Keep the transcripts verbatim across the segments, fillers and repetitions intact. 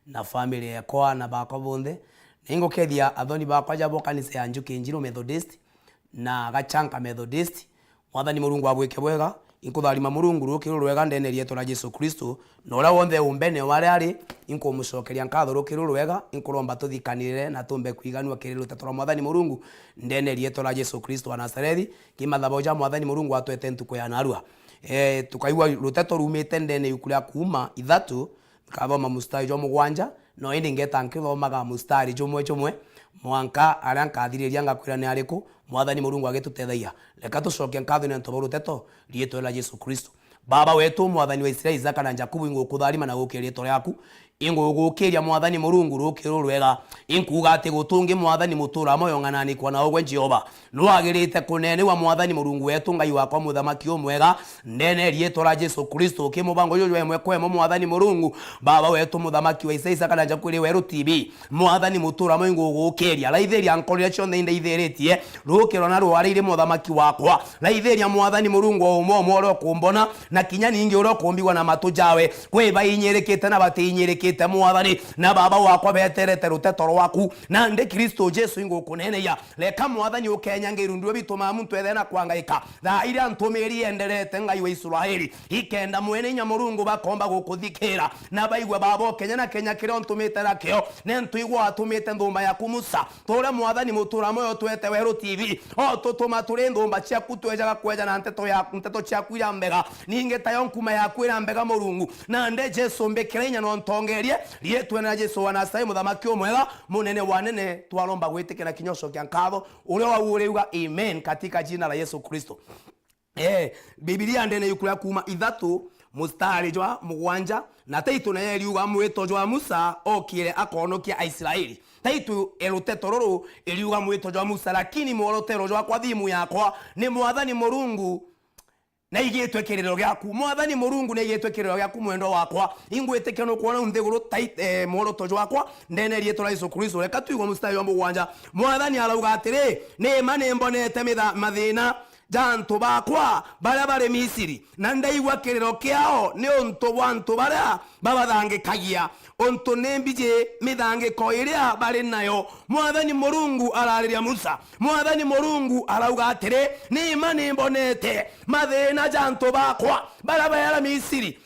na family yakwa na bakwa bonthe. Na ingukethia athoni bakwa ja bo kanisa ya Njuki Njiru Methodist na Gachanka Methodist. Mwathani Murungu abwike bwega. Inkutharima Murungu ruki rurwega ndene rietwa ria Jesu Kristo, na uria wonthe umbene o aria ari, inkumucokeria nkatho ruki rurwega. Inkuromba tuthikanire na tumbe kwiganua kiri ruteto rwa Mwathani Murungu ndene rietwa ria Jesu Kristo wa Nazarethi. Ki mathabu ja Mwathani Murungu atwete ntuku ya narua. Eh, tukaigua ruteto rumite ndene yuku ria Kuuma ithatu, nkathoma mustari jwa mugwanja, no indi ngeta nkithomaga mustari jumwe jumwe, mwanka aria nkathiriria ngakwira ni ariku, Mwathani Murungu agitutethagia. Reka tucoke nkatho ni antu ba ruteto, rietwa ria Jesu Kristo. Baba wetu, Mwathani wa Israeli, Isaka na Jakubu, ingukutharima na gukia rietwa riaku. Ingugukiria Mwathani Murungu ruki rurwega. Inkuuga ati gutungi Mwathani mutura moyo ng'anani kwa na ugwe Jehova. Nwagirite kunenewa Mwathani Murungu wetu, Ngai wakwa, muthamaki umwega, ndene rietwa ria Jesu Kristo, ki mubango juju jwa imwe kwa imwe Mwathani Murungu, Baba wetu muthamaki wa Isaisa kana Njakwiri Weru T V. Mwathani mutura moyo ingugukiria, raithiria nkoro iria cionthe indaithiritie, rukiro na rwari iri muthamaki wakwa, raithiria Mwathani Murungu o umwe umwe uria ukumbona, na kinya ningi uria ukumbigwa na matu jawe, kwi bainyirikite na batiinyirikite Mwathani, na Baba wakwa beterete ruteto rwaku, nandi Kristo Jesu ingukuneneia. Reka Mwathani ukenya ngiru ndue bituma muntu ethe na kwangaika. Thaa iria ntumiri ienderete Ngai wa Israeli, ikenda mwene inya Murungu bakomba gukuthikira na baigua Baba ukenya na kenya kiria untumite nakio. Nentu igwa atumite nthumba yaku Musa, turia Mwathani mutura moyo twete Weru T V, o tutuma turi nthumba ciaku twejaga kweja na nteto ya, nteto ciaku iria mbega. Ningi tayo nkuma yaku iria mbega Murungu. Nande Jesu mbikire inya no ntongerie, rietwene na Jesu wa Nazarethi, muthamaki umwega, munene wa nene, twaromba gwitikia na kinya ucokia nkatho, uria wau uriuga amen katika jina la Yesu Kristo. Eh, Bibilia ndene yuku ria Kuuma ithatu, mustari jwa mugwanja, na taitu nayo iriuga mwito jwa Musa okire akonokia Aisraeli. Taitu e ruteto ruru iriuga mwito jwa Musa, lakini mworotero jwakwa thimu yakwa ni Mwathani Murungu naigitwe kiriro giaku. Mwathani Murungu naigitwe kiriro giaku, mwendwa wakwa. Ingwitikia nukwona u nthiguru tai-, eh, mworoto jwakwa, ndene rietwa ria Yesu Kristo. Reka tuigwe mustari wa mugwanja. Mwathani arauga atiri, ni ma ni mbonete mitha-, mathina ja antu bakwa baria bari Misiri, na ndaigua kiriro kiao ni untu bwa antu baria babathangikagia, untu ni mbiji mithangiko iria bari nayo. Mwathani Murungu arariria Musa. Mwathani Murungu arauga atiri, ni ma ni mbonete mathina ja antu bakwa baria baera Misiri.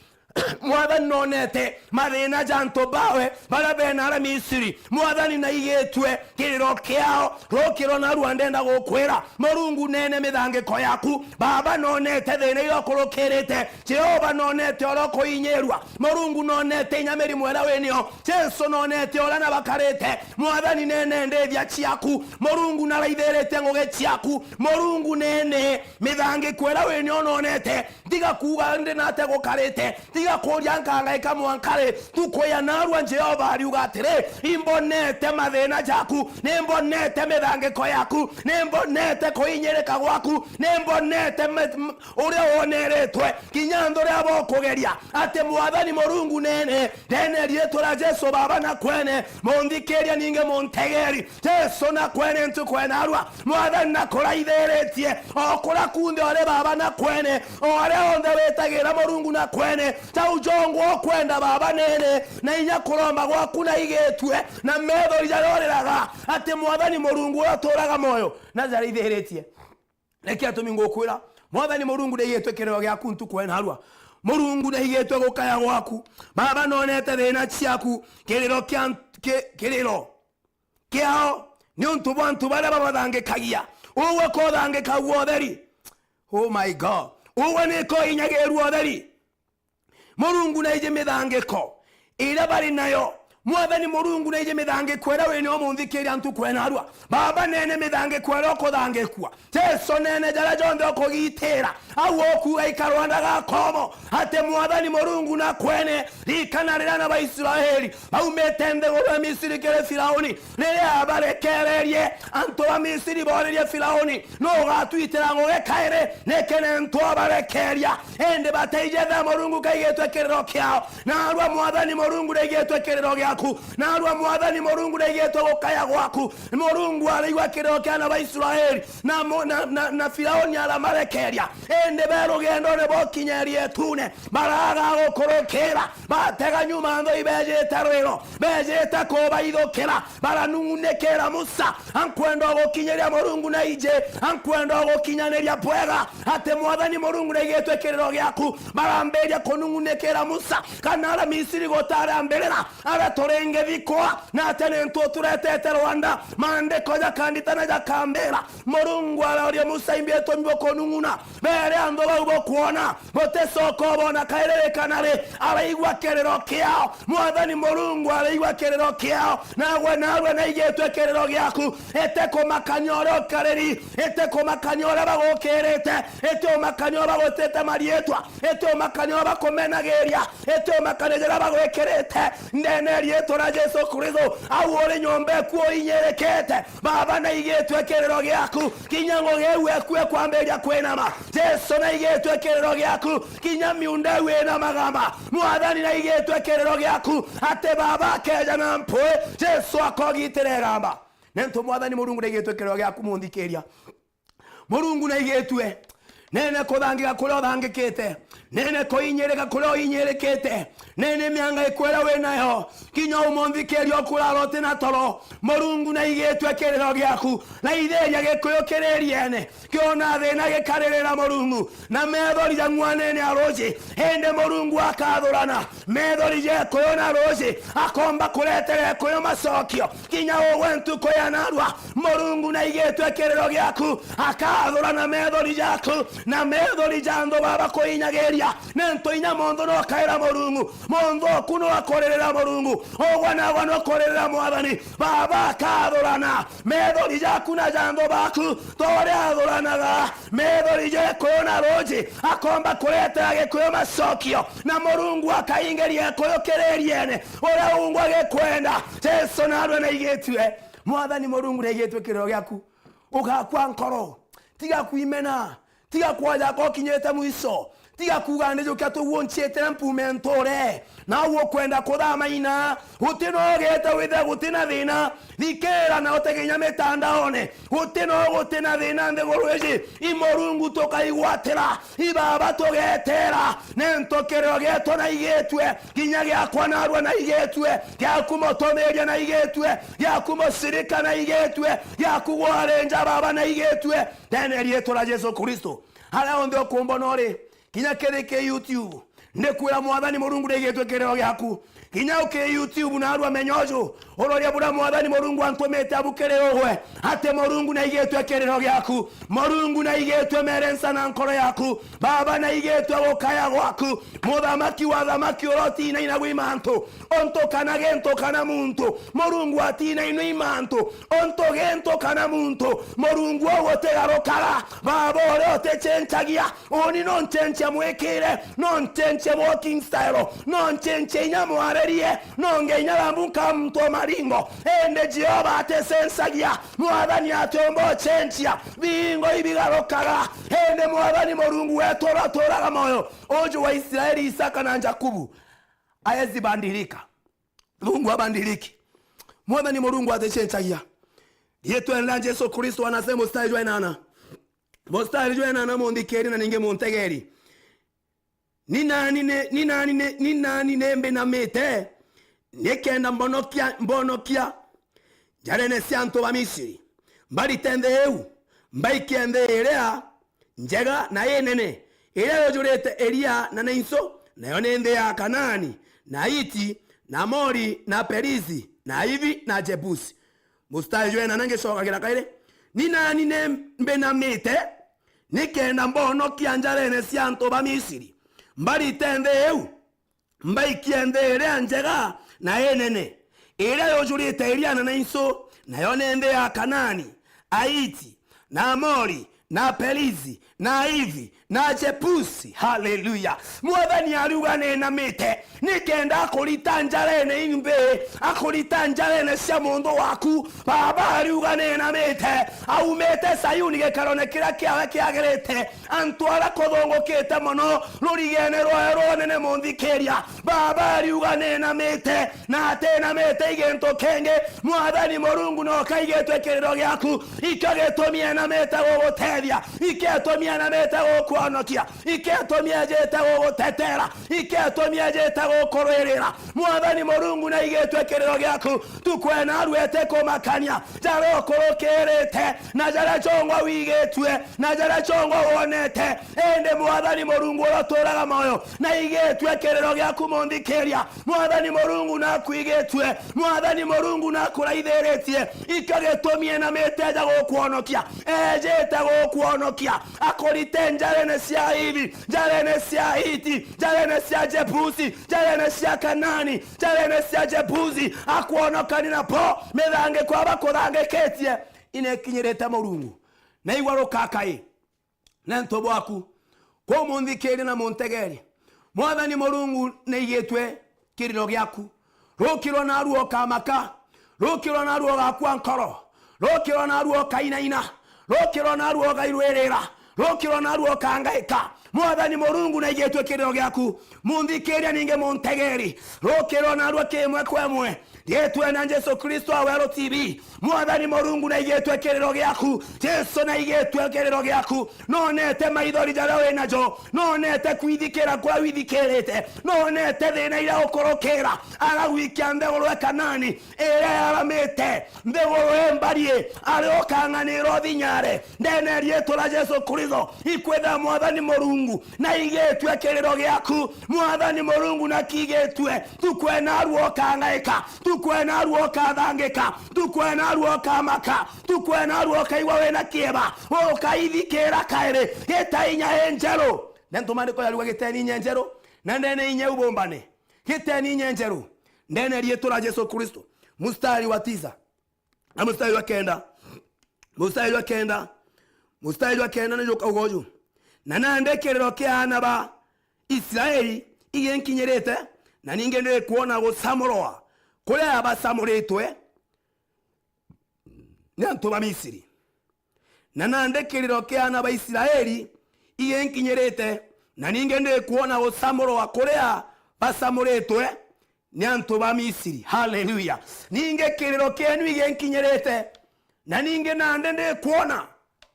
Mwathani nonete mathina ja antu bawe baria bena ara Misiri. Mwathani naigitue kiriro kiao, rukiro narua ndenda gukwira. Murungu nene mithangiko yaku. Baba nonete thina iria ukurukirite. Jehova nonete uria ukuinyirua. Murungu nonete inya mirimu iria winio. Jesu nonete uria nabakarite. Mwathani nene ndithia ciaku. Murungu naraithirite ngugi ciaku. Murungu nene mithangiko iria winio nonete. Tiga kuuga ndi nate gukarite. Tiga kuuria nkangaika mwanka ri. Ntuku ya narua Jehova ariuga atiri, imbonete mathina jaku, nimbonete mithangiko yaku, nimbonete kuinyirika gwaku, nimbonete me-, m-, uria woneretwe, kinya antu ria bokugeria, ati Mwathani Murungu nene, ndene riitwa ria Jesu Baba na kwene, munthikiria ningi muntegeri, Jesu na kwene ntuku ya narua, Mwathani na kuraithiritie, o kuria kunthe uri Baba na kwene, o aria onthe witagira Murungu na kwene, jau jongwa ukwenda Baba nene, na inya kuromba gwaku na igitue, na methori jaria uriraga, ati Mwathani Murungu uria uturaga moyo, na jaraithiritie. Niki atumi ngukwira, Mwathani Murungu naigitwe kiriro giaku ntuku ya narua. Murungu naigitwe gukaya gwaku. Baba nonete thina ciaku, kiriro kia, ki-, kiriro kiao ni untu bwa antu baria babathangikagia. Ugwe ko uthangikagua utheri. Oh my God. Ugwe niko inyagirua utheri. Murungu naiji mithangiko iria bari nayo. Mwathani Murungu naiji mithangiko iria winayo munthikiria ntuku ya narua. Baba nene mithangiko iria ukuthangikua. Jesu nene jaria jonthe ukugitira. Au ukuuga ikarwanda gakomo. Ati Mwathani Murungu na kwene, ririkana riria na Baisraeli baumite nthiguru ya Misiri kiri Firauni, riria abarekererie antu ba Misiri boririe Firauni, nu ugatwitira ngugi kairi? Niki nentu abarekeria, indi bataijethera Murungu kaigitwe kiriro kiao. Narua Mwathani Murungu naigitwe kiriro giaku. gwaku. Narua Mwathani Murungu naigitwe gukaya gwaku. Murungu araigua kiriro kia ana ba Israeli, na mu-, na, na, na Firauni aramarekeria. Indi be rugendone bokinyerie itune, baraga gukurukira, batega nyuma ntho ibejite rwiro, bejite kubaithukira, baranung'unikira Musa, ankwenda ugukinyiria Murungu na iji, ankwenda ugukinyaniria bwega, ati Mwathani Murungu naigitwe kiriro giaku. Barambiria kunung'unikira Musa, kana ara Misiri gutarambirira, ara turingi thikwa, na ati nintu turetete rwanda, maandiko jakandita na jakambira, Murungu aroria Musa, imbi itumi bukunung'una, bere anthu bau bukwona, buticoka ubona kairi ri kana ri. Araigua kiriro kiao, Mwathani Murungu araigua kiriro kiao, nagwe narua naigitwe kiriro giaku, iti kumakania uria ukariri, iti kumakania uria bagukirite, iti umakania uria bagwitite mariitwa, iti umakania uria bakumenagiria, iti umakania jaria bagwikirite, ndene riitwa ria Jesu Kristo, au uri nyomba eku uinyirikite, Baba, naigitwe kiriro giaku, kinya ngugi iu eku ikwambiria kwinama. Jesu, naigitwe kiriro giaku, kinya miunda iu ina magamba. Mwathani, naigitwe kiriro giaku, ati Baba akeja na mpwi, Jesu akogitira igamba. Nintu Mwathani Murungu naigitwe kiriro giaku, munthikiria. Murungu naigitue. Nene kuthangika kuria uthangikite. Nene kuinyirika kuria uinyirikite. Nene mianga ikwira wi nayo. Kinya umunthi kiria ukurara uti na toro. Murungu naigitue kiriro giaku. Raithiria gikuyu kiririene. Kiona thina gikaririra Murungu. Na methori ja ng'wanene ya ruji. Indi Murungu akathurana. Methori ja gikuyu na ruji. Akomba kuretera gikuyu macokio. Kinya ugwe ntuku ya narua. Murungu naigitue kiriro giaku, akathurana methori jaku na methori ja anthu baba kuinyagiria. Nintu inya munthu no akaira Murungu, munthu oku no akuririra Murungu, ugwe nagwe no kuririra Mwathani. Baba akathurana methori jaku na ja anthu baku, ta uria athuranaga methori ja gikuyu na ruji, akomba kuretera gikuyu macokio, na Murungu akaingiria gikuyu kiririene uria ungwa gikwenda. Jesu narua naigitue. Mwathani Murungu, naigitue kiriro giaku, ugakua nkoro, tiga kwimena, tiga kwoja ko kinyite mwico, tiga kuuga ndijukia tuguo nciitire mpume nture, na ukwenda kuthamaina, guti no ugite withe guti na thina, thikira na uteginya mitandaone, guti no guti na thina nthiguru iji, i Murungu tukaigwatira, i Baba tugetera, nintu kiriro gietu naigitue, kinya giakwa narua naigitue, giaku mutumiria naigitue, giaku mucirika naigitue, giaku gwarenja baba naigitue, ndene riitwa ria Jesu Kristo. Aria onthe ukumbona uri, kinya kiri ki YouTube, ndikwira Mwathani Murungu naigitue kiriro giaku. Kinya uki YouTube narua menya uju, uroria buria Mwathani Murungu antumite abu kiri ugwe, ati Murungu naigitue kiriro giaku, Murungu naigitue merensa na nkoro yaku, Baba naigitue gukaya gwaku, Muthamaki wa athamaki uria utinainagua i mantu, untu kana gintu kana muntu, Murungu atinainua i mantu, untu gintu kana muntu, Murungu uu utigarukaga, Baba uria uticenjagia, uni no ncenjia mwikire, no ncenjia walking style, no ncenjia inya mwaririe, no nge inya rambu nka muntu o maringo, indi Jehova aticenjagia, Mwathani atiumba ucenjia, bingo ibigarukaga, indi Mwathani Murungu wetu uria uturaga moyo, uju wa Israeli, Isaka na Jakubu, aezi bandilika. Mungu abandiliki. Mwathani Murungu aticenjagia. Riitwa ria Jesu Kristo, anasema mustari jwa inana. Mustari jwa inana, munthikiri na ningi muntegeri. Ni nani ni, ni nani ni, ni nani ni mbinamite, nikenda mbonokia, mbonokia njarene cia antu ba Misiri, mbarite nthi iu, mbaikie nthi iria njega na inene, iria yujurite iria na nainso, nayo ni nthi ya Kanaani, na Hiti, na Amori, na Perizi, na Hivi, na Jebusi. Mustari jwa inana ngicokagira kairi. Ni nani ni mbinamite, nikenda mbonokia njarene cia antu ba Misiri, mbarite nthi iu, mbaikie nthi iria njega na inene, iria yujurite iria na nainso, nayo ni nthi ya Kanaani, Ahiti, na Amori, na Aperizi, na Ahivi, na Jebusi. Haleluya! Mwathani ariuga, ninamite nikenda akurita njarene imbi, akurita njarene cia mundu waku. Baba ariuga, ninamite, aumite Sayuni gikarone kiria kiawe kiagirite, antu aria kuthungukite mono rurigene rwawe rwa unene, munthikiria. Baba ariuga, ninamite, na atinamite i gintu kingi. Mwathani Murungu, no kaigitwe kiriro giaku, ikio gitumi enamite gugutethia, ikio gitumi enamite gukwonokia, ikio gitumi ejite gugutetera, ikio gitumi ejite gukurwirira. Mwathani Murungu, naigitwe kiriro giaku, tukwena aruete kumakania, jaria ukurukirite, na jaria jongwa wigitue, na jaria jongwa wonete. Indi Mwathani Murungu uria uturaga moyo, naigitue kiriro giaku, munthikiria. Mwathani Murungu nakwigitue, Mwathani Murungu nakuraithiritie, ikio gitumi enamite eja gukwonokia, ejite gukwonokia, akurite njarene cia Hivi, njarene cia Hiti, njarene cia Jebusi, njarene cia Kanani, njarene cia Jebusi, akwonokani napo mithangiko aba kuthangikitie inekinyirite Murungu. Naigua rukakai nontu bwaku. Kuu munthikirie na muntegerie, Mwathani Murungu naigitue kiriro giaku. Rukirwa narua ukamaka, rukirwa narua ugakua nkoro, rukirwa narua ukainaina, rukirwa narua ugairwirira, rukirwa narua ukangaika. Mwathani Murungu naigitue kiriro giaku. Munthikiria ningi muntegeri, rukirwa narua kimwe kwa imwe. Riitwene na Jesu Kristo awe Rutibi. Mwathani Murungu naigitue kiriro giaku. Jesu naigitue kiriro giaku. Nonete maithori jaria winajo. Nonete kwithikira kuria withikirite. Nonete thina iria ukurukira. Aragwikia nthiguru e Kanani iria yaramite. Nthiguru e mbarie. Aria ukang'anirwa uthinyare. Ndene riitwa ria Jesu Kristo. Ikwithira Mwathani Murungu naigitue kiriro giaku. Mwathani Murungu nakigitue. Tukwena arua ukangaika. Tukwena arua ukathangika. Tukwena arua ukamaka. Tukwena arua ukaigua wina kieba. Ukaithikira kairi. Gita inya injeru. Nontu maandiko jariuga, giteni inya injeru, na ndene inya iubumbane. Giteni inya injeru. Ndene riitwa ria Jesu Kristo. Mustari wa tisa. Na mustari jwa kenda. Mustari jwa kenda. Mustari jwa kenda ni jukauga uju: Na nandi kiriro kia aana ba Israeli iginkinyirite, na ningi ndikwona gucamurwa kuria bacamuritwe ni antu ba Misiri. Na nandi kiriro kia aana ba Israeli iginkinyirite, na ningi ndikwona gucamurwa kuria bacamuritwe ni antu ba Misiri. Haleluya! Ningi kiriro kienu iginkinyirite, na ningi nandi ndikwona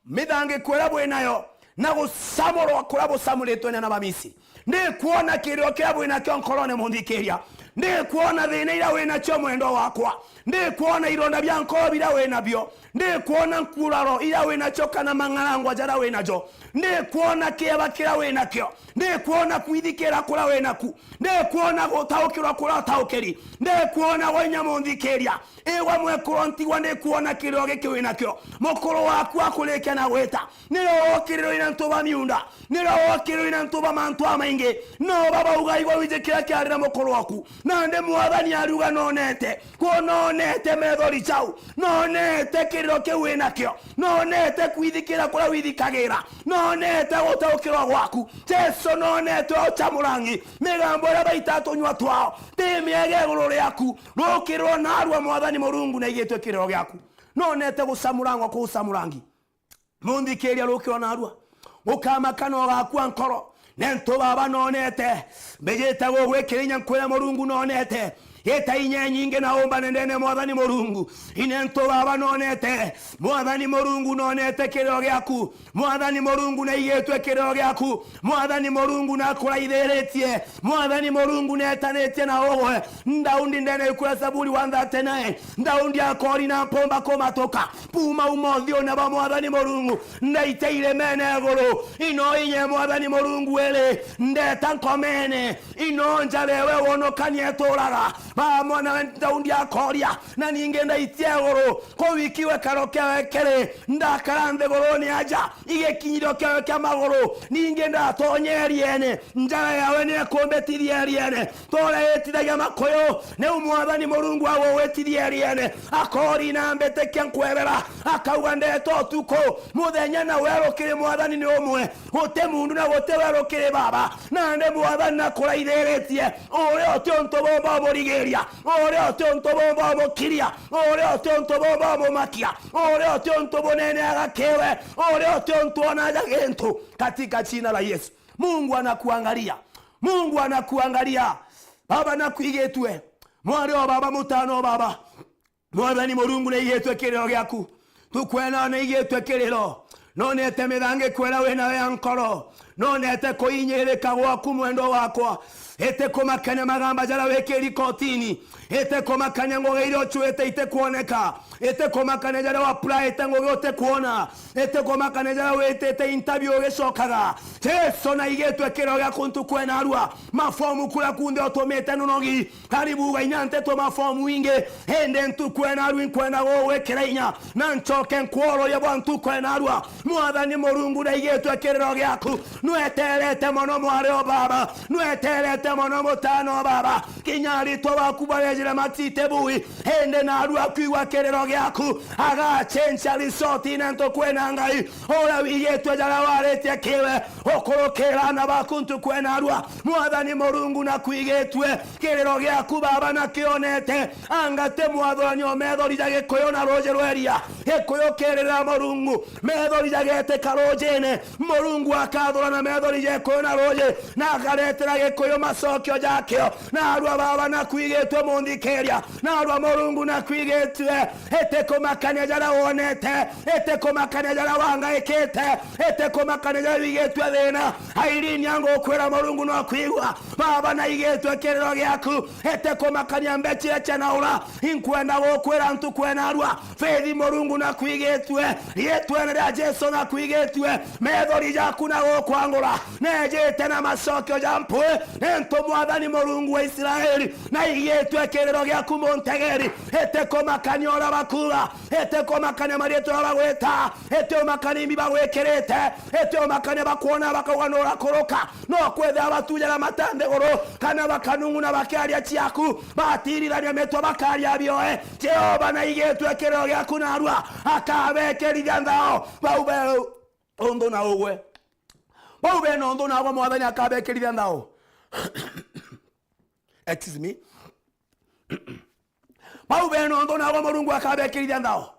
mithangiko iria bwi nayo, na gucamurwa kuria bucamuritwe ni aana ba Misiri. Ndikwona kiriro kiria bwi nakio nkorone, munthikiria. Ndikwona thina iria wi nacio, mwendwa wakwa. Ndikwona ironda bia nkoro biria wi nabio. Ndikwona nkuraro iria wi nacio, kana mang'arangwa jaria wi najo. Ndikwona kieba kiria wi nakio. Ndikwona kwithikira kuria wi naku. Ndikwona gutaukirwa kuria utaukiri. Ndikwona gwa inya, munthikiria. Igwa mwekuru ntigwa, ndikwona kiriro giki wi nakio. Mukuru waku akurikia na gwita. Nirio wokirirwe ni antu ba miunda. Nirio wokirirwe ni antu ba mantu amaingi. No babauga, igwa wiji kiria kiarire mukuru waku. Nandi Mwathani ariuga, nonete. Kuu nonete methori jau. Nonete kiriro kiu wi nakio. Nonete kwithikira kuria withikagira. Nonete gutaukirwa gwaku. Jesu, nonete ucamurangi. Migambo iria baita tunyua twao. Ti miega iguru riaku. Rukirwa narua, Mwathani Murungu, naigitwe kiriro giaku. Nonete gucamurangwa kuu ucamurangi. Munthikiria, rukirwa narua. Ukamaka na ugakua nkoro. Nontu Baba nonete. Mbijite gugwikira inya nkwire Murungu nonete. Gita inya inyingi na umbane ndene Mwathani Murungu. Inontu Baba nonete. Mwathani Murungu nonete kiriro giaku. Mwathani Murungu naigitwe kiriro giaku. Mwathani Murungu nakuraithiritie. Mwathani Murungu netanitie na ugwe. Daudi ndene ikwira Zaburi one thirty-nine. Daudi akori na mpumba kumatuka. Puma umothiune bwa Mwathani Murungu. Ndaite iremene iguru. Ino inya Mwathani Murungu iri. Ndeta nkomene. Ino njara ewe wonokania ituraga. Baba mwana we Daudi akoria, na ningi ndaitia iguru, kuu ikiwe karo kiawe kiri, ndakara nthiguruni aja, igikinyithio kiawe kia maguru, ningi ndatonye eriene, njara yawe ni ekumbitithia eriene, ta uria itithagia makuyu, niu Mwathani Murungu agugwitithia eriene, akori na mbitikia nkwebera, akauga ndeta utuku, muthenya na weru kiri Mwathani ni umwe, guti mundu na guti weru kiri Baba, nandi Mwathani nakuraithiritie, uria uti untu bumba umurigiria, uria uti untu bumba umukiria, uria uti untu bumba umumakia, uria uti untu buneneaga kiwe, uria uti untu onaja gintu, katika jina la Yesu. Mungu anakuangalia. Mungu anakuangalia. Baba, nakwigitue. Mwari o Baba, mutano o Baba. Mwathani Murungu, naigitue kiriro giaku. Tukwena naigitue kiriro. Nonete mithangiko iria winayo ya nkoro. Nonete kuinyirika gwaku, mwendwa wakwa. Iti kumakania magamba jaria wikiri kotini. Iti kumakania ngugi iria ucuite itikwoneka. Iti kumakania jaria waplaite ngugi utikwona. Iti kumakania jaria witite interview ugicokaga. Jesu, naigitue kiriro giaku ntuku ena arua. Mafomu kuria kunthe utumite nunogi. Karibu uga inya nteto mafomu ingi. Indi ntuku ena arua inkwenda gugwikira inya. Na ncoke nkwororia bwa ntuku ena arua. Mwathani Murungu, naigitue kiriro giaku. Nweterete mono mwari o Baba. Nweterete mono mutano o Baba. Kinya aritwa baku barejire matite bui. Indi naarua kwigua kiriro giaku. Agacenjia resort ine ntuku ena Ngai. Uria wigitue jaria waritie kiwe. Ukurukira aana baku ntuku ena arua. Mwathani Murungu, nakwigitue. Kiriro giaku Baba nakionete. Anga ti mwathurania o methori ja gikuyu na ruuji rwa iria. Gikuyu kiririra Murungu. Methori jagetika ruujine. Murungu akathurana methori ja gikuyu na ruuji. Na akaretera gikuyu macokio jakio. Naarua Baba nakwigitue munthikiria. Naarua Murungu nakwigitue. Iti kumakania jaria wonete. Iti kumakania jaria wangaikite. Iti kumakania jaria wigitue thina. Irene, angukwira Murungu no kwigua. Baba, naigitue kiriro giaku. Iti kumakania mbechire cia naura. Inkwenda gukwira ntuku ena arua. Faith, Murungu nakwigitue. Riitwene ria Jesu nakwigitue. Methori jaku na gukwangura. Nejite na macokio ja mpwi. Nintu Mwathani Murungu wa Israeli. Naigitue kiriro giaku muntegeri. Iti kumakania uria bakuuga. Iti kumakania mariitwa uria bagwita. Iti umakania imbi bagwikirite. Iti umakania bakwona bakauga nurakuruka. No kwithira batujaga mata nthiguru, kana bakanung'una bakiaria ciaku, batirithania mitwe bakaria bioe. Jehova naigitue kiriro giaku naarua, akabekirithia nthao. Bau be unthu na ugwe. Bau bena unthu nagwe, Mwathani akabekirithia nthao. Excuse me. Bau bena unthu nagwe, Murungu akabekirithia nthao.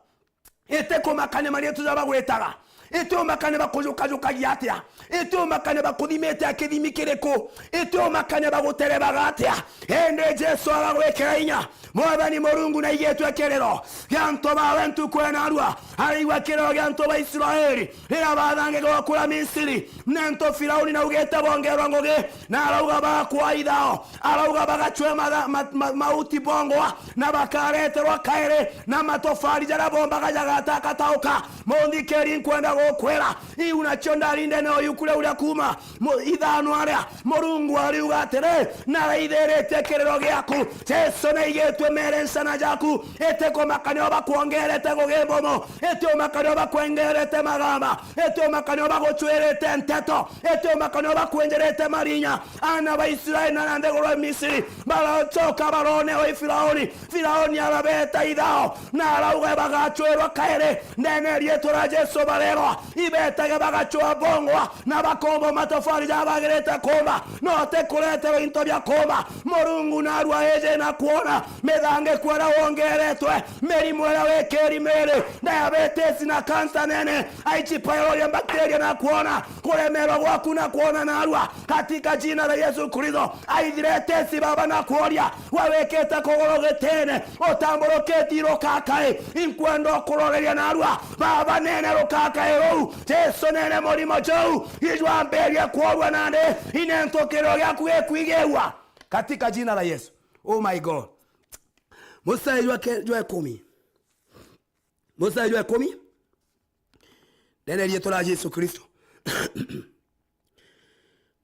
Iti kumakania mariitwa ja bagwitaga. Iti umakania bakujukajukagia atia. Iti umakania bakuthimite a kithimi kiriku. Iti umakania baguterebaga atia. Indi Jesu agagwikira inya. Mwathani Murungu naigitue kiriro gia antu bawe ntuku ena arua. Araigua kiriro gia antu ba Israeli riria bathangagirwa kuria Misiri. Nontu Firauni naugite bongerwa ngugi, na arauga bakwa ithao, arauga bagacwe matha-, ma-, ma-, mauti bongwa, na bakareterwa kairi, na matofari jaria bombaga jagatakatauka. Munthikiri, nkwenda gukwira, iu nacio ndari ndene o iuku riu ria kuuma mu-, ithano aria, Murungu ariuga atiri, naraithiritie kiriro giaku. Jesu naigitue mere ncana jaku, iti kumakania bakwongerete ngugi mbomo, iti umakania bakwengerete magamba, iti umakania bagucwirite nteto, iti umakania bakwenjerete marinya. Aana ba Israeli na nthiguru ya Misiri baracoka baronewa i Firauni. Firauni arabeta ithao, na arauga bagacwirwa kairi. Ndene riitwa ria Jesu barerwa ibetage bagacwa bongwa, na bakomba matofari ja bagirite kumba, no ti kureterwa into bia kumba. Murungu naarua iji na kwona mithangiko iria wongeretwe, mirimu iria wikiri miri, diabetes na kansa nene, H. pylori, bacteria na kwona, kuremerwa gwaku na kwona naarua, katika jina la Yesu Kristo. Arthritis, Baba, na kworia, we wikite kuguru gitine, utamburukitie rukakai, inkwenda ukuroreria naarua, Baba, nene rukakai ruu, Jesu, nene murimo juu, ijwambirie kworua nandi, inentukiro giaku gikwigiwa, katika jina la Yesu. Oh my God. Mustari jwa ke-, jwa ikumi. Mustari jwa ikumi. Ndene riitwa ria Jesu Kristo.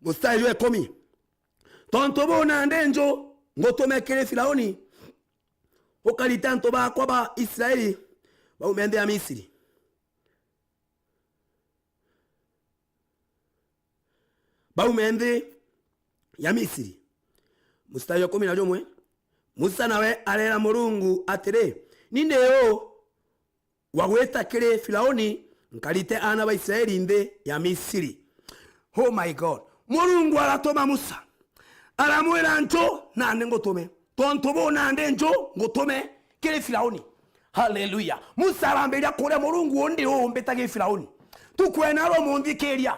Mustari jwa ikumi. Tontu buu nandi nju, ngutume kiri Firauni, ukarite antu baakwa ba Israeli baume nthi ya Misiri. Baume nthi ya Misiri. Mustari wa ikumi na jumwe. Musa nawe areera Murungu atiri, "Ni ndi uu wa gwita kiri Firauni, nkarite aana ba Israeli nthi ya Misiri?" Oh my God. Murungu aratuma Musa, aramwira, "Nju, nandi ngutume. Tontu buu nandi nju, ngutume kiri Firauni." Haleluya. Musa arambiria kuria Murungu, "Uu ndi uu umbita kiri Firauni?" Ntuku ya naarua, munthikiria,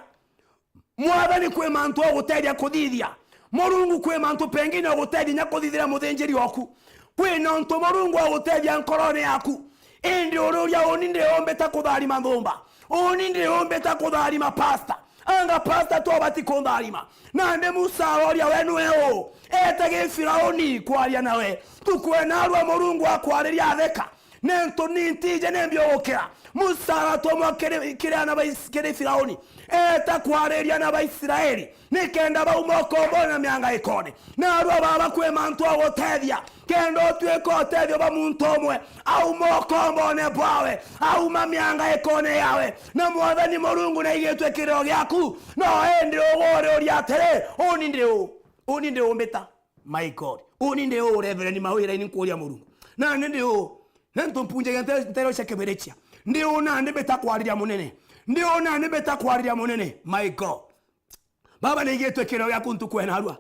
Mwathani kwi mantu ogutethia kuthithia. Murungu kwi mantu pengine ogutethia nya kuthithira muthinjiri oku. Kwi na untu Murungu ogutethia nkorone yaku. Indi uriuria, "Uni ndi umbita kutharima nthumba? Uni ndi umbita kutharima pasta? Anga pasta tu abati kuntharima?" Nandi Musa aroria, "We nwe uu?" Eete gi Firauni kwaria nawe. Ntuku ya naarua Murungu akwariria atheka. Nentu ni ntiji nimbi ugukira. Musa aratumwa kiri, kiri ana ba Is-, kiri Firauni. Eeta kwariria ana ba Israeli, nikenda bauma ukombone na miangaikone. Naarua Baba, kwi mantu ogutethia, kenda utuika utethio bwa muntu umwe auma ukombone bwawe, auma miangaikone yawe. Na Mwathani Murungu, naigitue kiriro giaku, no indi uguriuria atiri, "Uni ndi uu? Uni ndi umbita?" My God. Uni ndi uu, Reverend Mawira, ini nkuuria Murungu? Nandi ndi uu? Nentu mpunjagia nte-, nteero cia kibirichia. Ndi uu nandi mbita kwariria munene? Ndi uu nandi mbita kwariria munene? My God. Baba, naigitue kiriro giaku ntuku ya naarua.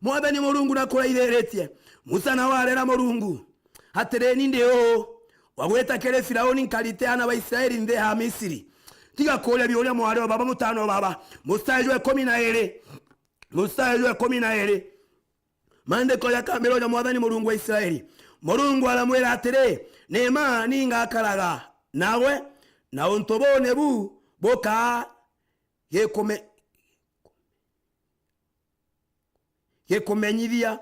Mwathani Murungu nakuraithiritie. Musa nawe areera Murungu atiri, "Ni ndi uu wa gwita kiri Firauni nkarite aana ba Israeli nthi ya Misiri?" Tiga kuuria biuria, mwari o baba, mutano o baba. Mustari jwa ikumi na iiri. Mustari jwa ikumi na iiri. Maandiko jakambirwa ja Mwathani Murungu wa Israeli. Murungu aramwira atiri, "Ni mma ni ngakaraga naagwe, na untu buu nibu bukaa gikume-, gikumenyithia,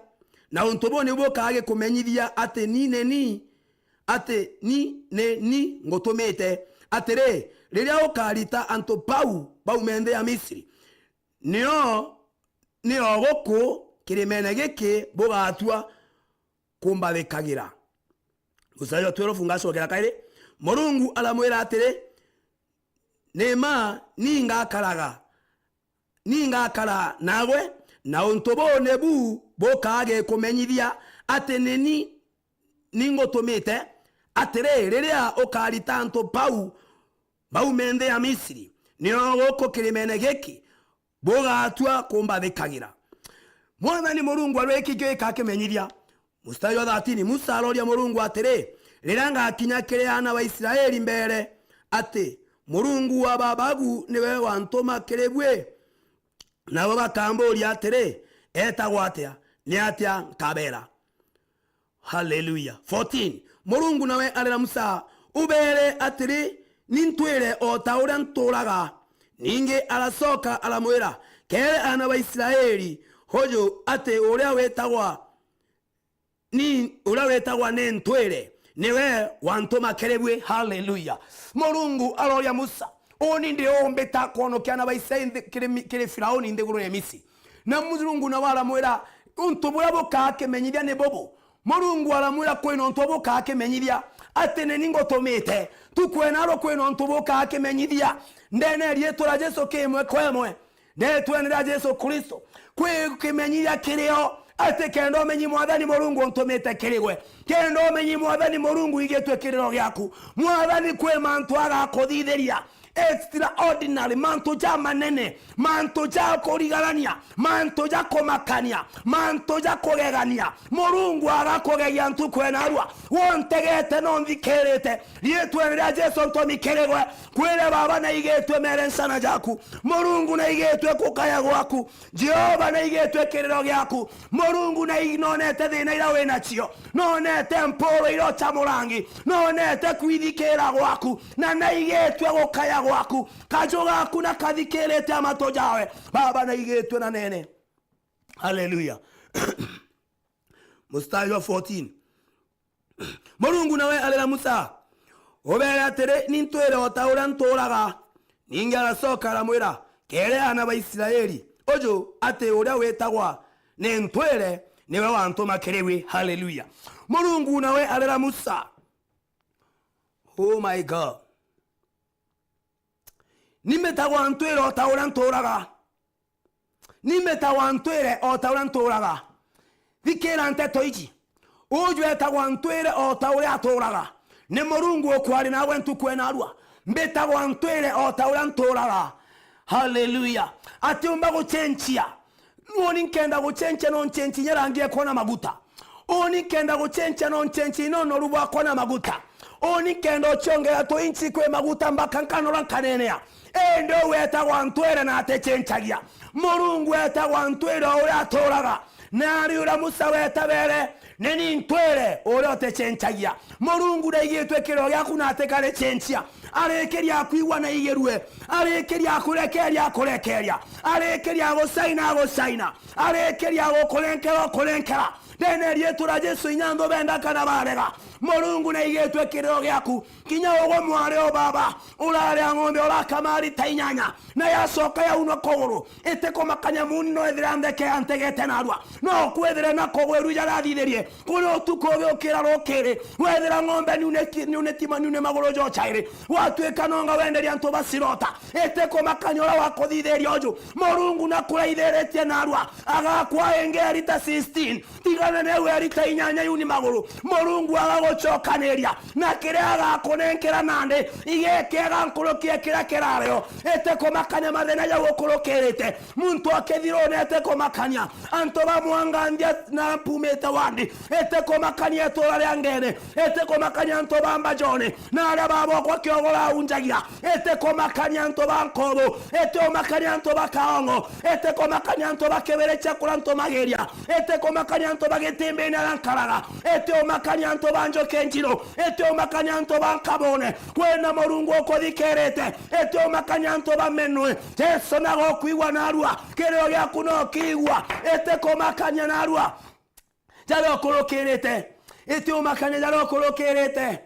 na untu buu nibu bukaa gikumenyithia ati ni ni ni, ati ni ni ni ngutumite. Atiri, riria ukarita antu bau baume nthi ya Misiri, nio, nio guku kirimene giki bugatua kumbathikagira." Mustari wa twelve ngacokera kairi. Murungu aramwira atiri, "Ni mma ni ngakaraga, ni ngakara naagwe, na untu buu nibu bukaa gikumenyithia ati ni ni ni ngutumite. Atiri, riria ukarita antu bau baume nthi ya Misiri, nio guku kirimene giki bugatua kumbathikagira." Mwathani Murungu arwiki kio gikakimenyithia. Mustari wa thirteen, Musa aroria Murungu atiri, "Riria ngakinya kiri aana ba Israeli mbeere ati, 'Murungu wa babagu niwe wantuma kiri bui, nabo bakamburia atiri, 'Eetagwa atia?' Ni atia nkabeera?" Haleluya. Fourteen. Murungu nawe areera Musa, "Ubeere atiri, 'Ni ntwire o ta uria ntuuraga.'" Ningi aracoka aramwira, "Keere aana ba Israeli uju ati uria witagwa ni, uria witagwa ni ntwire, niwe wantuma kiri bui." Haleluya. Murungu aroria Musa, "Uni ndi umbita kwonokia aana ba Israeli nthi-, kiri Mi-, kiri Firauni nthiguru ya Misiri?" Na Murungu nawe aramwira, "Untu buria bukaa kimenyithia ni bubu." Murungu aramwira, "Kwina untu bukaa kimenyithia, ati ni ni ngutumite." Ntuku ya naarua kwina untu bukaa kimenyithia. Ndene ya riitwa ria Jesu ki imwe kwa imwe. Riitwene ria Jesu Kristo, kwi kimenyithia kirio, ati kenda umenyi Mwathani Murungu untumite kiri gwe, kenda umenyi Mwathani Murungu igitue kiriro giaku. Mwathani kwi mantu agakuthithiria extraordinary, mantu ja manene, mantu ja kurigarania, mantu ja kumakania, mantu ja kugegania. Murungu agakugegia ntuku ya naarua. Wontegete na unthikirite, riitwene ria Jesu ntomi kiri gwe. Kwire Baba naigitue mere ncana jaku. Murungu naigitue kukaya gwaku. Jehova naigitue kiriro giaku. Murungu nai-, nonete thina iria winacio. Nonete mpuru iria ucamurangi. Nonete kwithikira gwaku. Na naigitue gukaya gwaku. Kaju gaku na kathikirite amatu jawe. Baba naigitue na nene. Haleluya. Mustari wa fourteen. Murungu nawe arera Musa, "Ubeere atiri, 'Ni ntwire o ta uria ntuuraga.'" Ningi aracoka aramwira, "Keere aana ba Israeli uju ati uria witagwa ni ntwire, niwe wantuma kiri wi. Haleluya. Murungu nawe arera Musa, "Oh my God. Ni mbitagwa ntwire o ta uria nturaga. Ni mbitagwa ntwire o ta uria nturaga." Thikira nteto iji. Uju etagwa ntwire o ta uria aturaga. Ni Murungu ukwari nawe ntuku ena arua. "Mbitagwa ntwire o ta uria nturaga." Haleluya. Atiumba gucenjia. Uuni nkenda gucenjia, no ncenjie inya rangi ekwa na maguta. Uuni nkenda gucenjia, no ncenjie inya unoru bwakwa na maguta. Uuni nkenda uciongera tuinchi kwi maguta mpaka nkanora nkanenea. Indi u wetagwa ntwire na aticenjagia. Murungu etagwa ntwire o uria aturaga. Na ari uria Musa wetabere, "Ni ni ntwire uria uticenjagia." Murungu naigitue kiriro giaku na atikaricenjia. Arikiria kwigua na igirue. Arikiria kurekeria akurekeria. Arikiria gucaina agucaina. Arikiria gukurenkera ukurenkera. Ndene riitwa ria Jesu, inya nthu benda kana barega. Murungu naigitue kiriro giaku. Kinya ugwe mwari o baba, uraria ng'ombe urakama rita inyanya, na yacoka yaunwa kuguru, itikumakania muuni no ethira ntheke yantegete narua. No kwithire na kugwiru jarathithirie, kuri utuku ugiukira rukiri, wethira ng'ombe niune ki-, niune tima, niune maguru jocairi, gwatuika nonga wenderia antu bacirota, itikumakania uria wakuthithiria uju. Murungu nakuraithiritie narua, agakwa ingi ya rita sixteen, tigana neu ya rita inyanya yuni maguru. Murungu agagucokaniria, na kiria agakunenkera nandi, igekiega nkuruki ya kiria kirario. Itikumakania mathina jau ukurukirite. Muntu akithirune, itikumakania. Antu ba Mwangandia na mpumite wandi, itikumakania itura ria Ngeni, itikumakania antu ba Mbajone, na aria babokwa kiogora aunjagia, itikumakania antu ba Nkobo, itiumakania antu ba Kaongo, itikumakania antu ba Kibirichia kuria ntumagiria, itiumakania antu ba Gitimbini aria nkaraga, itiumakania antu ba Njuki Njiru, itiumakania antu ba Nkabune, kwina Murungu ukuthikirite, itiumakania antu ba Menwe. Jesu nagukwigua narua, kiriro giaku no kiigua, itikumakania narua. Jaria ukurukirite, itiumakania jaria ukurukirite,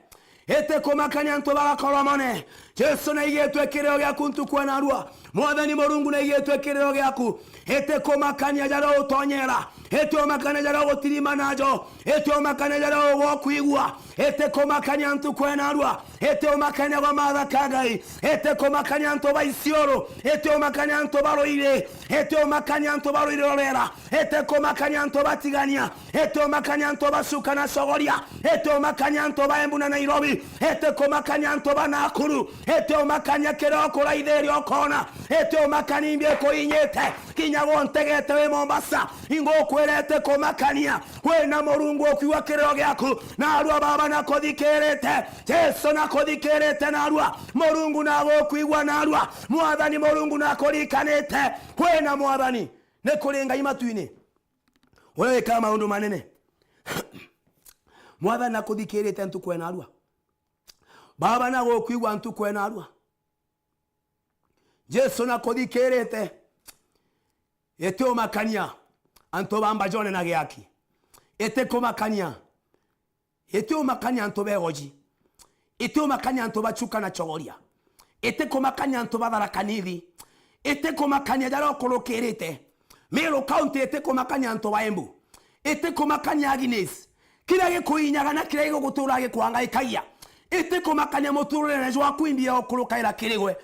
itikumakania antu bagakoromone. Jesu naigitue kiriro giaku ntuku ya narua. Mwathani Murungu naigitue kiriro giaku, itikumakania jaria utonyera, itiumakania jaria ugutirima najo, itiumakania jaria ugukwigua, itikumakania ntuku ya narua, itiumakania gwa Martha Kangai, itikumakania antu ba Isiolo, itiumakania antu ba Ruiri, itiumakania antu ba Ruiri rurera, itikumakania antu ba Tigania, itiomakania antu ba Chuka na Chogoria, itiomakania antu ba Embu na Nairobi, itikumakania antu ba Nakuru, itiomakania kiria ukuraithiria ukona, itiomakania imbi ikuinyite, kinya guntegete wi Mombasa, ingukwira itikumakania. Kwina Murungu ukwigua kiriro giaku, narua Baba nakuthikirite, Jesu nakuthikirite narua, Murungu nagukwigua narua, Mwathani Murungu nakurikanite. Kwina Mwathani, ni kuri Ngai matuini uria wikaa maundu manene. Mwathani nakuthikirite ntuku ya narua. Baba nagukwigua ntuku ya narua. Jesu nakuthikirite. Itiumakania antu ba Mbajone na Giaki. Itikumakania. Itiumakania antu ba Igoji. Itiumakania antu ba Chuka na Chogoria. Itikumakania antu ba Tharaka Nithi. Itikumakania jaria ukurukirite. Meru County itikumakania antu ba Embu. Itikumakania Agnes. Kiria gikuinyaga na kiria gigutura gikwangaikagia. Itikumakania muturire jwaku imbi ya ukurukaira kiri gwe.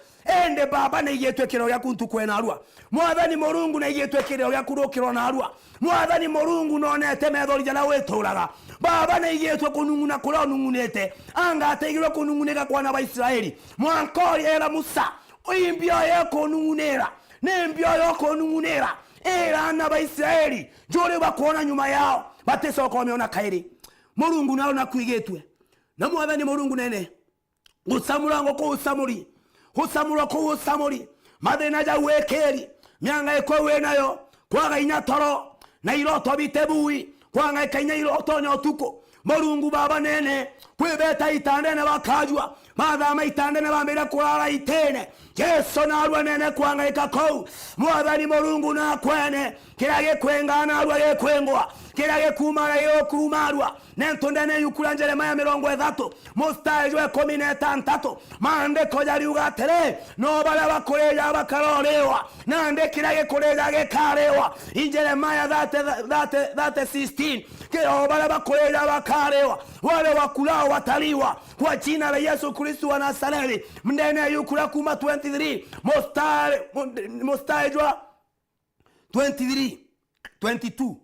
Indi Baba, naigitue kiriro giaku ntuku ya narua. Mwathani Murungu, naigitue kiriro giaku rukiro narua. Mwathani Murungu, nonete methori jaria wituraga. Baba, naigitue kunung'una kuria unung'unite. Anga ataigirwe kunung'unika kwa ana ba Israeli. Mwanka uria era Musa, imbi oyo ikunung'unira, ni imbi oyo ikunung'unira, ira ana ba Israeli, juri bakwona nyuma yao, baticoka umiona kairi. Murungu nawe nakuigitue. Na Mwathani Murungu nene, gucamura ngo kuu ucamuri, gucamurwa kuu ucamuri, mathina jau wikiri, mianga ikwe wi nayo, kwaga inya toro, na iroto bite bui, kwangaika inya iroto nya utuku. Murungu Baba nene, kwibeta itandene bakajua, bathama itandene bambire kurara itine. Jesu narua nene kwangaika kuu. Mwathani Murungu nakwene, kiria gikwingaa narua gikwingwa. kiria gikuumaga gigukurumarua. Nentu ndene yuku ria Jeremia mirongo ithatu, mustari jwa ikumi na itantatu, maandiko jariuga atiri, no baria bakurija bakaroriwa, nandi kiria gikurija gikariwa. In Jeremia thirty, thirty, thirty sixteen, kiri o baria bakurija bakariwa, wale wakulao wataliwa kwa jina la Yesu Kristo wa Nazareti. Ndene yuku ria Kuuma twenty-three, mustari, mustari jwa twenty-three, twenty-two.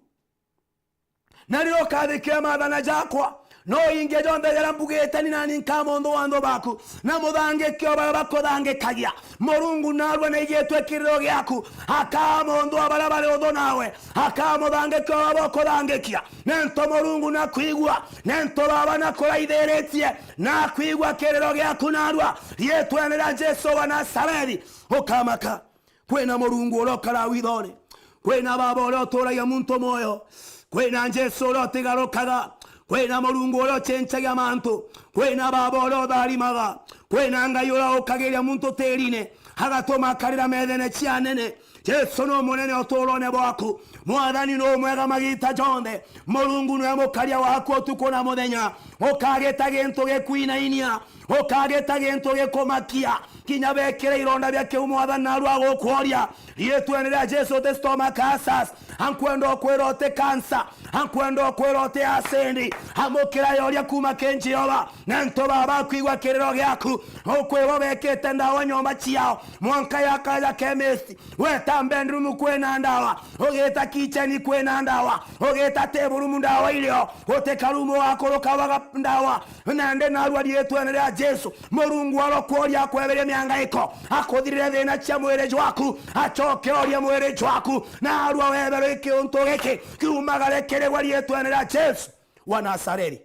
Na riria ukathikira maathana jakwa, no ingi jonthe jaria mbugite ni nani nkaa montho wa anthu baku, na muthangike o baria bakuthangikagia. Murungu naarua naigitwe kiriro giaku, akaa montho a baria bari uthu nawe, akaa muthangike o baria bukuthangikia. Nentu Murungu nakwigua, nentu Baba nakuraithiritie, nakwigua kiriro giaku naarua. Riitwene ria Jesu wa Nazareti, ukamaka. Kwina Murungu uria ukaraga withone. Kwina Baba uria uturagia muntu mwoyo. Kwina Jesu uria utigarukaga. Kwina Murungu uria ucencagia mantu. Kwina Baba uria utharimaga. Kwina Ngai uria ukagiria muntu tiirine, agatuma akarira methene cia anene. Jesu ni umunene uturone bwaku. Mwathani ni umwega magita jonthe. Murungu niwe mukaria waku utuku na muthenya. Ukagita gintu gikwinainia. Ukagita gintu gikumakia, kinya bekire ironda bia kiu, Mwathani naarua agukworia. Riitwene ria Jesu, the stomach ulcers, ankwenda ukwira uti cancer, ankwenda ukwira uti acid. Amukira yoria kuuma ki Jehova, nentu Baba akwigua kiriro giaku. Ukwibo bekite ndawa nyomba ciao, mwanka yakaja chemist, weta bedroom kwina ndawa, ugita kitchen kwina ndawa, ugita table room ndawa irio, guti karumu gakuruka baga ndawa. Nandi naarua riitwene ria Jesu, Murungu arokworia akweberie miangaiko, akuthirire thina cia mwiri jwaku, acoke orie mwiri jwaku, naarua weberwe kiuntu giki kiumagare kiri gwe riitwene ria Jesu wa Nazareti.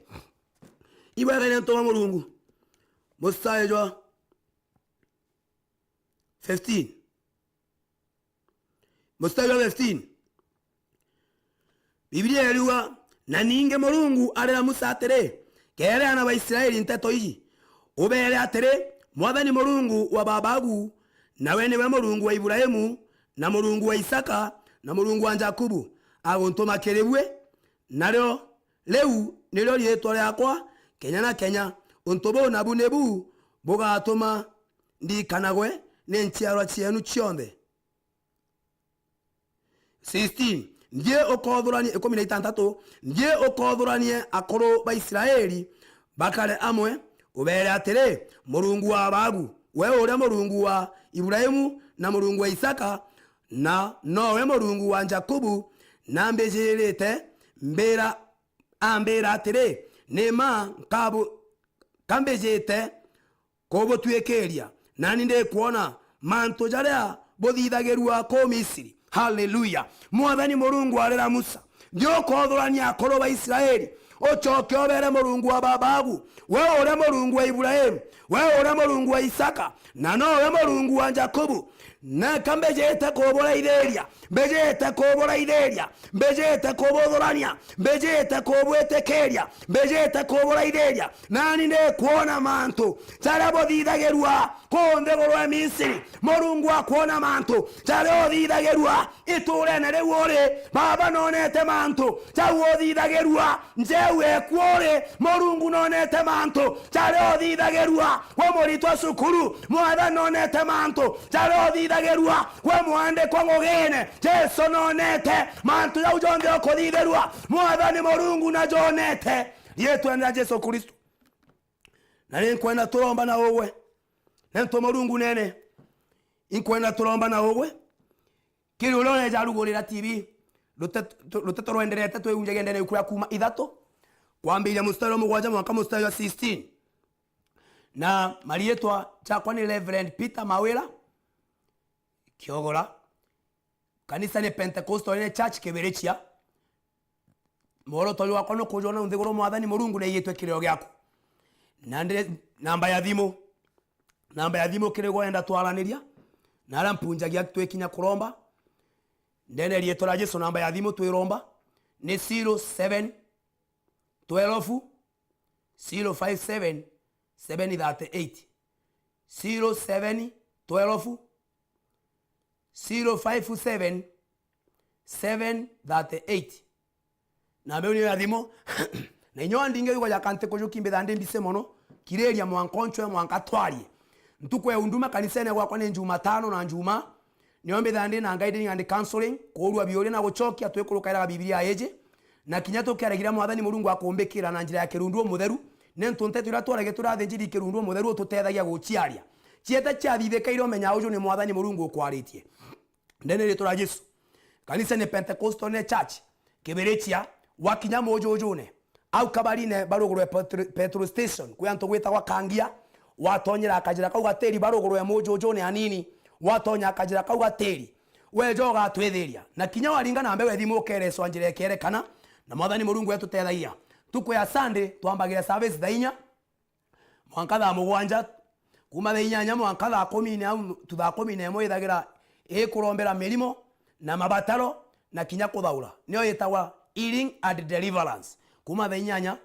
Ibwega ni antu ba Murungu. Mustari jwa fifteen. Mustari wa fifteen. Biblia iriuga, "Na ningi Murungu arera Musa atiri, 'Keere aana ba Israeli nteto iji, ubeere atiri, Mwathani Murungu wa babagu, nawe niwe Murungu wa Iburaimu, na Murungu wa Isaka, na Murungu wa Jakubu, aguntuma kiri bui, nario riu nirio riitwa riaakwa kenya na kenya. Untu buu nabu nibu bugatuma ndikanagwe ni nchiarwa cieenu cionthe.'" Sixteen, "Nthie ukothuranie," ikumi na itantatu, "Nthie ukothuranie akuru ba Israeli bakare amwe, ubeere atiri, 'Murungu wa babagu, we uria Murungu wa Iburaimu na Murungu wa Isaka, na nowe Murungu wa Jakubu, nambijirite mbira, ambira atiri, ni mma nkabu-, kambijite kubutwikiria, nani ndikwona mantu jaria buthithagirua kuu Misiri." Haleluya! Mwathani Murungu arera Musa, "Nthi ukothurania akuru ba Israeli, ucoke ubeere, 'Murungu wa babagu, we uria Murungu wa Iburaimu, we uria Murungu wa Isaka, na nowe Murungu wa Jakubu, na ka mbijite kuburaithiria, mbijite kuburaithiria, mbijite kubuthurania, mbijite kubwitikiria, mbijite kuburaithiria, nani ndikwona mantu jaria buthithagirua kuu nthiguru ya Misiri. Murungu akwona mantu jaria uthithagirua iturene riu uri. Baba nonete mantu jau uthithagirua njeu eku uri. Murungu nonete mantu jaria uthithagirua we muritwa cukuru. Mwathani nonete mantu jaria uthithagirua we mwandikwa ngugine. Jesu nonete mantu jau jonthe ukuthithirua. Mwathani Murungu najonete. Riitwene ria Jesu Kristo. Na ni nkwenda turomba na ugwe. Nentu Murungu nene. Inkwenda turomba na ugwe. Kiri uria ureja arugurira T V, ruteto, ruteto rwenderete twiunjagia ndene ya Kuuma ithatu, kwambiria mustari wa mugwanja mwanka mustari wa sixteen. Na mariitwa jakwa ni Reverend Peter Mawira Kiogora. Kanisa ni Pentecostal Church Kibirichia. Mworoto jwakwa ni kujwona nthiguru, Mwathani Murungu, naigitwe kiriro giaku. Na ndi namba ya thimu, namba ya thimu kiri gwe wenda twaraniria, na aria mpunjagia twikinya kuromba. Ndene riitwa ria Jesu, namba ya thimu twiromba ni zero seven twelve, zero five seven, seven thirty-eight. Zero seven twelve, zero five seven, seven thirty-eight. Namba iu niyo ya thimu. Na inya wandinge yugo jaka nti kujuki mbitha ndi mbise mono, kiriria mwanka onchwe mwanka twarie. Ntuku ya unduma kanisene gwakwa ni Jumatano na Njumaa. Nio mbitha ndi na guiding and counseling, kuurua biuria na gucokia twikurukairaga Bibilia iji, na kinya tukiaragira Mwathani Murungu akumbikira na njira ya kirundu umutheru, ni ntu nteto iria twaragia turi athinjiri kirundu umutheru ututethagia guciaria. Cieta ciathithikaire umenyaa uju ni Mwathani Murungu ukwaritie. Ndene riitwa ria Jesu. Kanisa ni Pentecostal ni church. Kibirichia, wakinya mujujune, au kabarine barugurwe petro-, petrol station, kwi antu gwitagwa Kangia, watonyera akajira kau gatiri barugurwe mujujune anini, watonya akajira kau gatiri, weja ugatwithiria. Na kinya waringa na mbeu ethimu ukerecwa njira ikierekana, na Mwathani Murungu etutethagia. Ntuku ya Sunday, twambagira service thaa inya, mwanka thaa mugwanja, kuma thaa inyanya mwanka thaa kumi na, au tu thaa kumi na imwe ithagira ikurombera mirimo na mabataro na kinya kuthaura. Niyo yitagwa healing and deliverance. Kuma thaa inyanya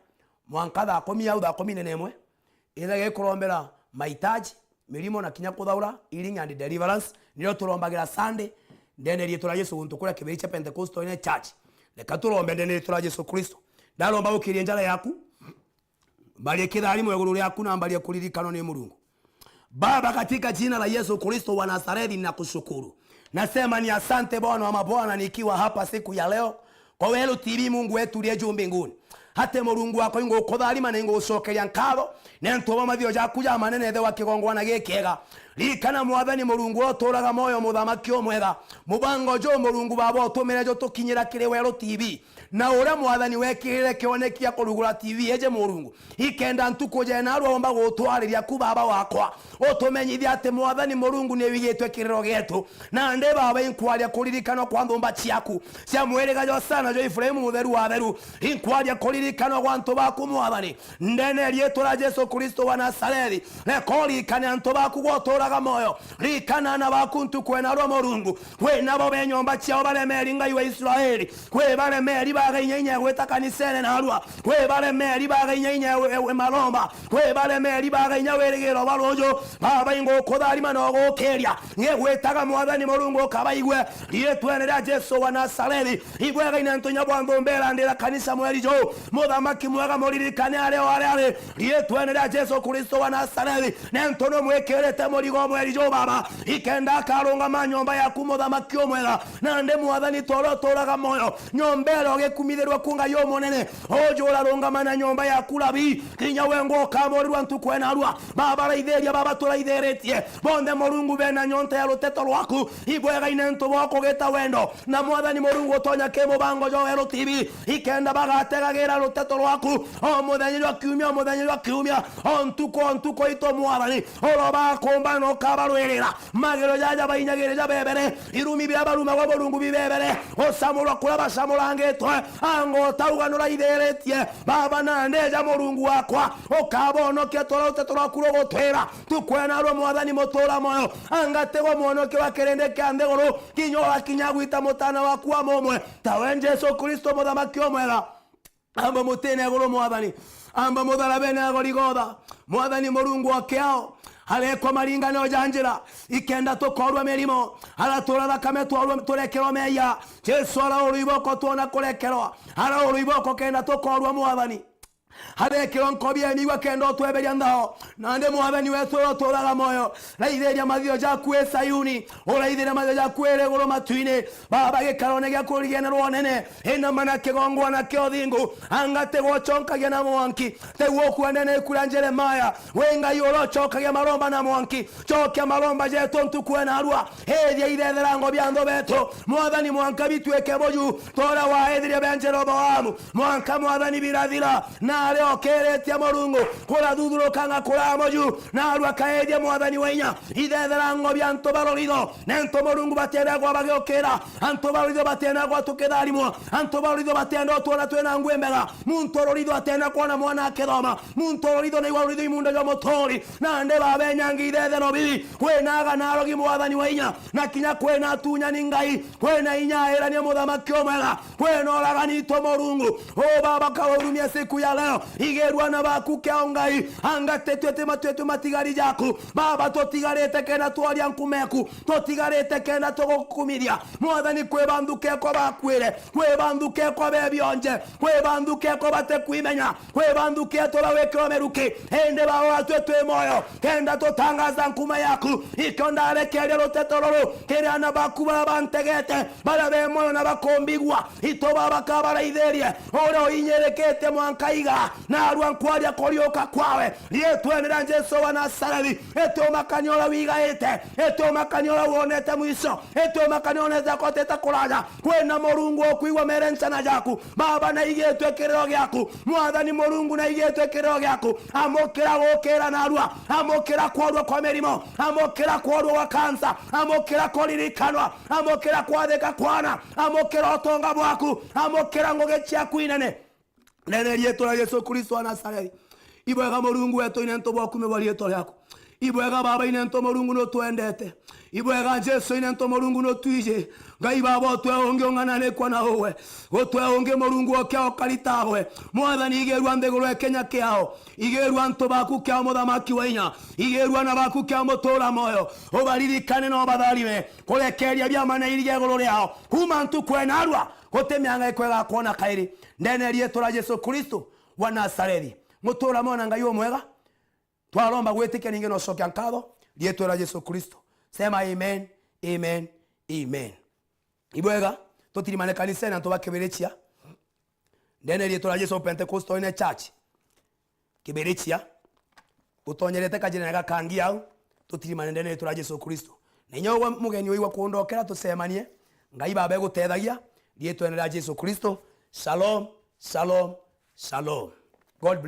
mwanka thaa kumi au thaa kumi na imwe ithagira ikurombera mahitaji, mirimo na kinya kuthaura, healing and deliverance. Niyo turombagira Sunday ndene riitwa ria Jesu guntu kuria kibiri cha Pentecostal ine church. Reka turombe ndene riitwa ria Jesu Kristo. Ndaromba ukirie njara yaku, mbarie kitharimo iguru riaku na mbarie kuririkanwa ni Murungu. Baba, katika jina la Yesu Kristo wa Nazareti, ninakushukuru. Nasema ni asante, Bwana wa mabwana, nikiwa hapa siku ya leo kwa Weru T V, Mungu wetu uliye juu mbinguni. Ati Murungu wakwa, ingukutharima na ingugucokeria nkatho ni antu ba mathio jaku jamanene, ithe wa kigongwana gikiega. Ririkana, Mwathani Murungu, uria uturaga moyo, muthamaki umwega. Mubango juu, Murungu Baba, utumire jutukinyira kiri Weru T V. Na uria, Mwathani, wekirire kioneki gia kurugura T V iji, Murungu, ikenda ntuku jena arua umba gutwariria ku, Baba wakwa, utumenyithie ati, Mwathani Murungu, ni wigitwe kiriro gietu. Nandi, Baba, inkwaria kuririkanwa kwa nthumba ciaku cia mwiriga jwa Sana jwa Efraimu mutheru wa atheru. Inkwaria kuririkanwa gwa antu baku, Mwathani, ndene ya riitwa ria Jesu Kristo wa Nazareti. Reka uririkane antu baku gwa uturaga moyo. Ririkana aana baku ntuku ena arua, Murungu. Kwi nabo be nyomba ciao baremeri, Ngai wa Israeli. Kwi baremeri baga inya inya gwita kanisene narua. Kwi baremeri baga inya inya we, we maromba. Kwi baremeri baga inya wirigiro bwa ruju. Baba, ingukutharima na ugukiria. Ngigwitaga, Mwathani Murungu, ukabaigue. Riitwene ria Jesu wa Nazareti. Ibwega ina ntu nya bwa nthumbira ndira kanisa mweri juu. Muthamaki mwega, muririkane aria o aria ari. Riitwene ria Jesu Kristo wa Nazareti. Ni antu numwikirite murigo mweri juu, Baba. Ikenda akarungama nyomba yaku, muthamaki umwega. Nandi, Mwathani, toro uturaga moyo, nyomba iria ugikumithirirwe ku, Ngai umunene, uju urarungama na nyomba yaku, Rabi, kinya we ngo ukamurirwa ntuku ena arua. Baba, raithiria, Baba, turaithiritie bonthe, Murungu, bena nyonta ya ruteto rwaku, ibwega ina antu bwa kugita wendo. Na, Mwathani Murungu, utonya ki mubango jwa Weru T V, ikenda bagategagira ruteto rwaku o muthenya jwa kiumia, o muthenya jwa kiumia, o ntuku, o ntuku itu, Mwathani, urobakumba na ukabarwirira. Magiro jaja bainyagire ja bebere, irumi bia barumagwa Murungu bibebere, gucamurwa kuria bacamurangitwe, anga utauga nuraithiritie. Baba, nandi eja Murungu wakwa, ukabonokia turia ruteto rwaku rugutwira. Tukwena arua, Mwathani mutura moyo, anga tigwe mwonokia wa kirindi kia nthiguru, kinya ugakinya gwita mutana waku wa mumwe, tawe Jesu Kristo, muthamaki umwega. Amba mutine iguru, Mwathani. Amba mutharabene ya Goligotha. Mwathani Murungu wa kiao, arekwa maringano ja njira, ikenda tukorua mirimo, aratura thakame, twarua, turekerwa meeyia. Jesu araurwa iboko twona kurekerwa, araurwa iboko kenda tukorua, Mwathani. Arekirwa nkobi ya migua kenda utweberia nthao. Nandi, Mwathani wetu uria uturaga moyo, raithiria mathio jaku i Sayuni, uraithiria mathio jaku iri iguru matuini. Baba, gikarone gia kurigene rwa unene, inama na kigongwana kia uthingu, anga tigwe ucokagia na mwanki, tigwe ukua ndene iku ria Jeremaya, wi Ngai uria ucokagia maromba na mwanki, cokia maromba jetu ntuku ena arua, ithia ithetherango bia nthu betu, Mwathani, mwanka bitwike buju, ta uria waithirie bia Jeroboamu, mwanka, Mwathani, birathira, na aria ukiritie Murungu, kurathuthuruka nga kuramuju, na arua kaithia, Mwathani wa inya, ithetherango bia antu ba ruritho, ni antu Murungu batienda kwa bagiukira, antu ba ruritho batienda kwa tukitharimwa, antu ba ruritho batienda utwona twina ngui mbega, muntu ruritho atienda kwona mwana akithoma, muntu ruritho naigua ruritho i munda jwa muturi, nandi babenyangi ithethero bibi, kwina aga na arogi, Mwathani wa inya, na kinya kwina atunyani Ngai, kwina inya airania, Muthamaki umwega, kwina uragani itu Murungu. O Baba, kaurumia siku ya leo, Igirua na baku kiao Ngai, anga titwe ti matwetwe matigari jaku. Baba, tutigarite kenda twaria nkuma eku, tutigarite kenda tugukumithia. Mwathani, kwi banthuke kwa bakwire, kwi banthuke kwa bebionje, kwi banthuke kwa batekwimenya, kwi banthuke tubawikirwa miruki, indi baba, twe twi moyo, kenda tutangaza nkuma yaku. Ikio ndarekeria ruteto ruru kiri ana baku baria bantegete, baria be moyo na bakumbigua. Itu baba, kabaraithirie uria uinyirikitie mwanka iga, narua nkwaria kuriuka kwawe. Riitwene ria Jesu wa Nazarethi, itiumakania uria wigaite, itiumakania uria wonete mwisho, itiumakania wonete kotete kuraja. Kwina Murungu ukwigua mere ncana jaku. Baba, naigitwe kiriro giaku. Mwathani Murungu, naigitwe kiriro giaku. Amukira gukira narua, amukira kwarua kwa mirimo, amukira kwarua gwa kansa, amukira kuririkanwa, amukira kwathika kwana, amukira utonga bwaku, amukira ngugi ciaku inene. Ndene riitwa ria Jesu Kristo wa Nazarethi. Ibwega Murungu wetu, ine ntu bwa ukumi bwa riitwa riaku. Ibwega Baba, ine ntu Murungu nutwendete. Ibwega Jesu, ine ntu Murungu nutwiji. Ngai Baba, utwe ungi ung'ananikwa na uwe. Utwe ungi Murungu okia ukaritawe. Mwathani, igirua nthiguru e Kenya kiao. Igirua antu baku kiao, muthamaki wa inya. Igirua na baku kiao, mutura moyo. Ubaririkane na ubatharime. Kurekeria biama na iriga iguru riao. Kuma ntuku ena arua, guti mianga ikwega kwona kairi. Ndene riitwa ria Jesu Kristo wa Nazarethi. Mutura moyo na Ngai umwega. Twaromba gwitikia ningi na ucokia nkatho, riitwa ria Jesu Kristo. Sema amen, amen, amen. Ibwega, tutirimane kanisene antu ba Kibirichia. Ndene riitwa ria Jesu Pentecostal Holiness Church. Kibirichia. Utonyerete kajirene gakangi au, tutirimane ndene riitwa ria Jesu Kristo. Na inya ugwe mugeni uigwa kundokera tucemanie, Ngai Baba egutethagia, riitwene ria Jesu Kristo. Shalom, shalom, shalom. God bless.